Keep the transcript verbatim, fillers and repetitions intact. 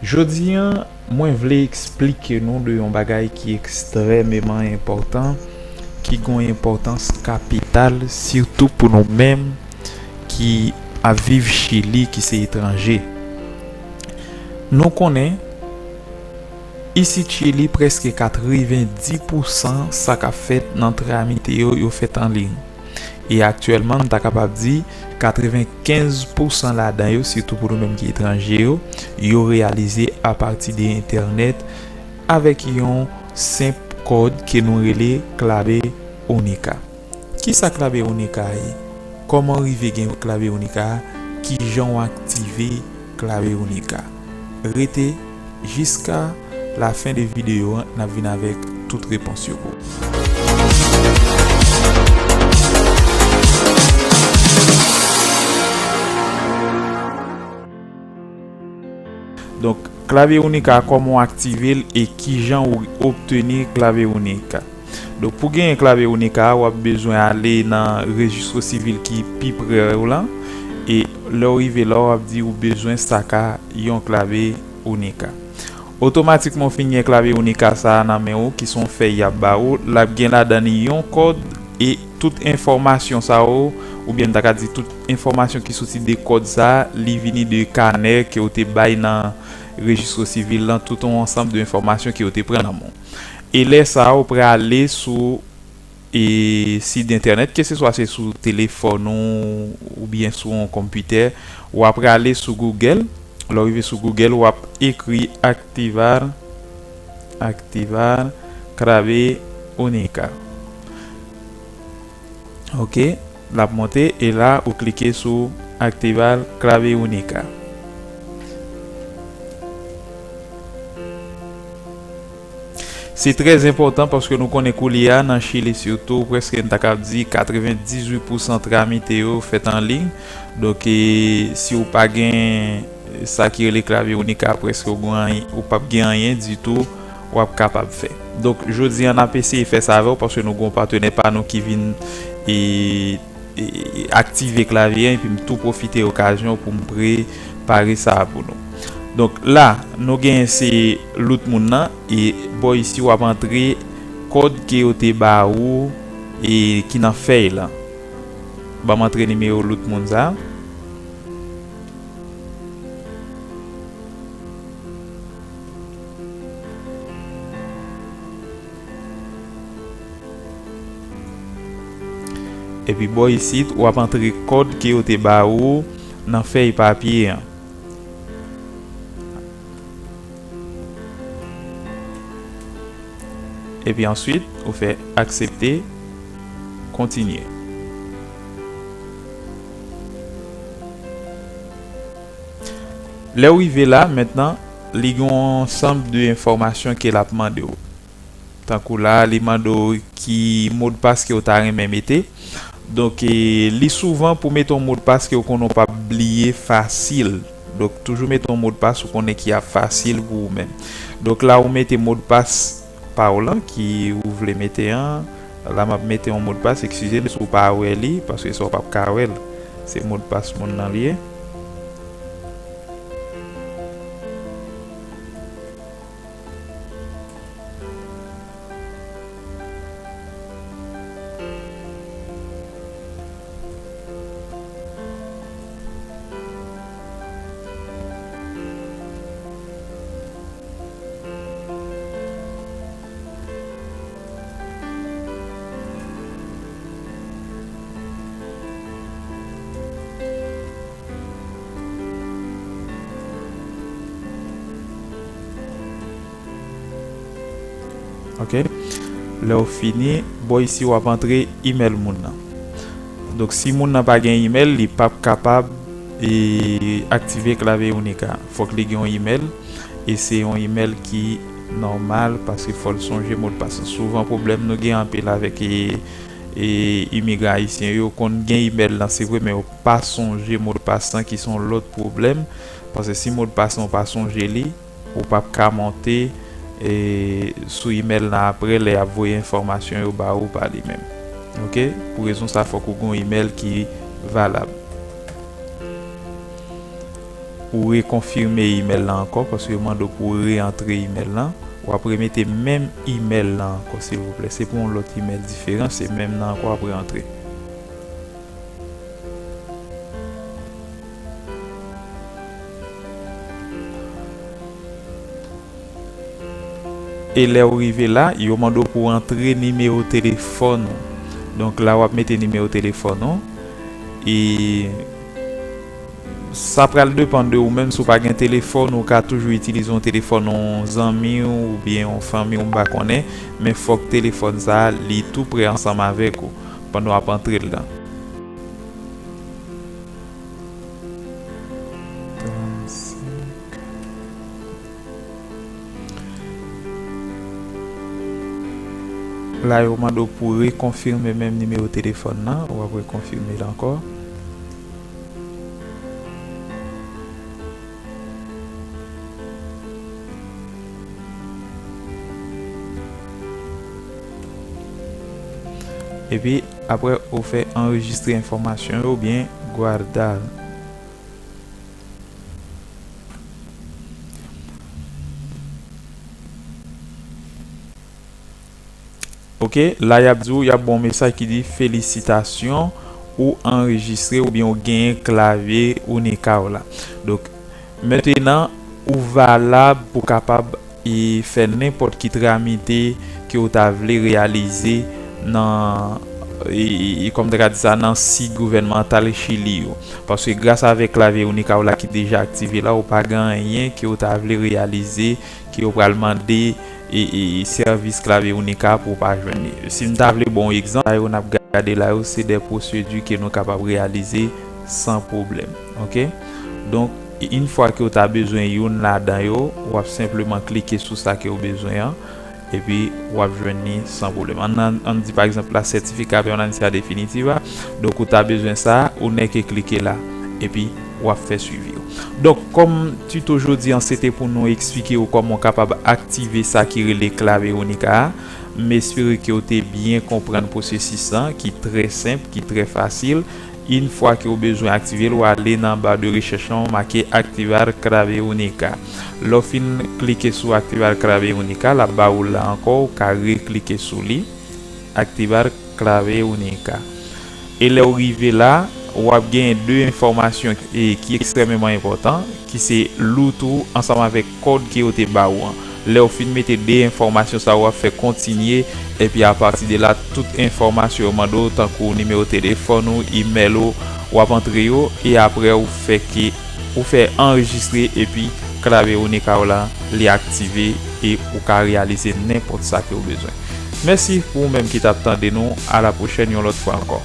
Jodi a, mwen vle eksplike nou de yon bagay ki ekstrèmeman enpòtan, ki gen yon enpòtans kapital, sitou pou nou menm ki ap viv Chili, ki se etranje. Nou konnen, isit Chili, prèske katrevenndis pousan sa k ap fèt nan tramite yo, yo fèt an liy. E aktyèlman, m ta kapab di, katrevenkenz pousan ladan yo, sitou pou nou menm ki etranje yo, yo reyalize apati de entènèt avèk yon senp kòd ke nou rele Clave Única. Kisa Clave Única ye? Kòman w rive gen Clave Única? Kijan w aktive Clave Única? Rete jiska lafen de videyo an, n ap vin avèk tout repons yo pou ou. Donk, Clave Única, kòman w aktive l e kijan w obteni Clave Única? Donk, pou genyen Clave Única a, w ap bezwen ale nan rejistro sivil ki pi pre w lan. E lè w rive la, w ap di ou bezwen saka yon Clave Única. Otomatikman, w fin gen Clave Única sa a nan men w, ki se yon fèy y ap ba ou. L ap gen ladan li yon kòd e tout enfòmasyon sa yo, oubyen m ta ka di tout enfòmasyon ki soti de kòd sa a, li vini de kanè ke w te bay nan rejistro sivil lan, tout yon ansanm de enfòmasyon ke w te pran nan men w. E lè sa a, w prale sou e sit entènèt, keseswa se sou telefòn ou oubyen sou yon konpitè, w ap prale sou Google. Lè w rive sou Google, w ap ekri Activar, Activar Clave Única. Ok, l ap monte e la ou klike sou Activar Clave Única. Se trè enpòtan paske nou konnen koulye a nan Chili sitou, prèske m ta kab di katrevendizuit pousan tramite yo fèt an liy. Donk, e, si w pa gen sa ki rele Clave Única, prèske w gen anyen, ou p ap gen anyen ditou w ap kapab fè. Donk, jodi a, n ap eseye fè sa avè w paske nou gen yon patnè pa nou ki vin, e, e, aktive klavye an, epi m tou pwofite okazyon pou m prepare sa a pou nou. Donk, la, nou genyen se lout moun nan, e bò isi w ap antre kòd ke yo te ba ou, e ki nan fèy lan. Ban m antre nimewo lout moun sa a. Epi bò isit, w ap antre kòd ke yo te ba ou nan fèy papye an. Epi answit, ou fè aksepte, kontinye. Lè w rive la, mentnan, li gen yon ansanm de enfòmasyon ke l ap mande w. Tankou la, li mande w ki modpas ke w ta renmen mete. Donk, e, li souvan pou mete yon modpas ke w konnen w p ap bliye fasil. Donk, toujou mete yon modpas ou konnen ki ap fasil pou ou menm. Donk, la, ou mete modpas pa w lan ki ou vle mete an. La, m ap mete yon modpas, eskize m si w pa wè li, paske sa w p ap ka wè l. Se modpas moun nan li ye. Ok. Lè w fini, bò isi w ap antre imèl moun nan. Donk, si moun nan pa gen imèl, li p ap kapab, e, aktive Clave Única. Fòk li gen yon imèl, e se yon imèl ki nòmal, paske fò l sonje modpas lan. Souvan, pwoblèm nou gen anpil avèk, e, e, imigran ayisyen yo, konn gen imèl lan, se vre, men yo pa sonje modpas lan, ki se yon lòt pwoblèm, paske si modpas lan ou pa sonje li, ou p ap ka monte, e, sou imèl lan apre lè y ap voye enfòmasyon yo ba ou pa li menm. Ok? Pou rezon sa, fòk ou gen yon imèl ki valab. ou rekonfime imèl la ankò, paske yo mande w pou w reantre imèl la. W ap remete menm imèl la ankò, silvouplè. Se pou yon lòt imèl diferan, se menm nan ankò w ap reantre. E lè w rive la, yo mande w pou w antre nimewo telefòn ou. Donk la, w ap mete nimewo telefòn ou. E sa pral depann de ou menm, si w pa gen telefòn, ou ka toujou itilize yon telefòn yon zanmi w oubyen yon fanmi w, m pa konnen, men fòk telefòn sa a, li tou prè ansanm avèk ou pandan w ap antre l lan. La, yo mande w pou rekonfime menm nimewo telefòn nan, w ap rekonfime l ankò. Epi, apre, ou fè anrejistre enfòmasyon yo oubyen guardar. Ok, la y ap di w, y ap ba w mesaj ki di, "Felisitasyon, ou anrejistre oubyen ou genyen klavye Unicao la." Donk, mentenan, ou valab pou kapab e fè nenpòt ki tramite ke w ta vle reyalize nan, e, e, e, kòm ta ka di sa, nan sit gouvènmantal Chili yo. Paske gras avèk klavye Unicao la ki deja aktive la, ou pa gen anyen ke w ta vle reyalize, ke yo pral mande, e, e, sèvis klavye Unicao pou w pa jwenn li. Si m ta vle ba w yon egzanp, sa yo n ap gade la yo, se de pwosedi ke nou kapab reyalize san pwoblèm. Ok? Donk, yon fwa ke w ta bezwen youn ladan yo, w ap senpleman klike sou sa ke w bezwen an, epi w ap jwenn li san pwoblèm. Ann, ann, ann di, pa egzanp, la, certificado de permanencia definitiva. Donk, ou ta bezwen sa, ou nèk klike la, epi w ap fè swivi yo. Donk, kòm tito jodi an, se te pou nou eksplike w kòman w kapab aktive sa ki rele klavye Unicao a. M espere ke w te byen konprann pwosesis lan, ki trè senp, ki trè fasil. Yon fwa ke w bezwen aktive l, w ale nan ba de rechèch lan, w make Activar Clave Única. Lè w fin klike sou Activar Clave Única, l ap ba ou l la ankò, ou ka reklike sou li. Activar Clave Única. E lè w rive la, w ap genyen de enfòmasyon, e, ki ekstrèmeman enpòtan, ki se lout ou ansanm avèk kòd ke yo te ba ou an. Lè w fin mete de enfòmasyon sa yo, w ap fè kontinye, epi apati de la, tout enfòmasyon yo mande w, tankou nimewo telefòn ou, imèl ou, w ap antre yo, e apre ou fè ke, ou fè anrejistre, epi klavye Unicao la, li aktive, e ou ka reyalize nenpòt sa ke w bezwen. Mèsi pou ou menm ki t ap tande nou, a la pwochèn, yon lòt fwa ankò.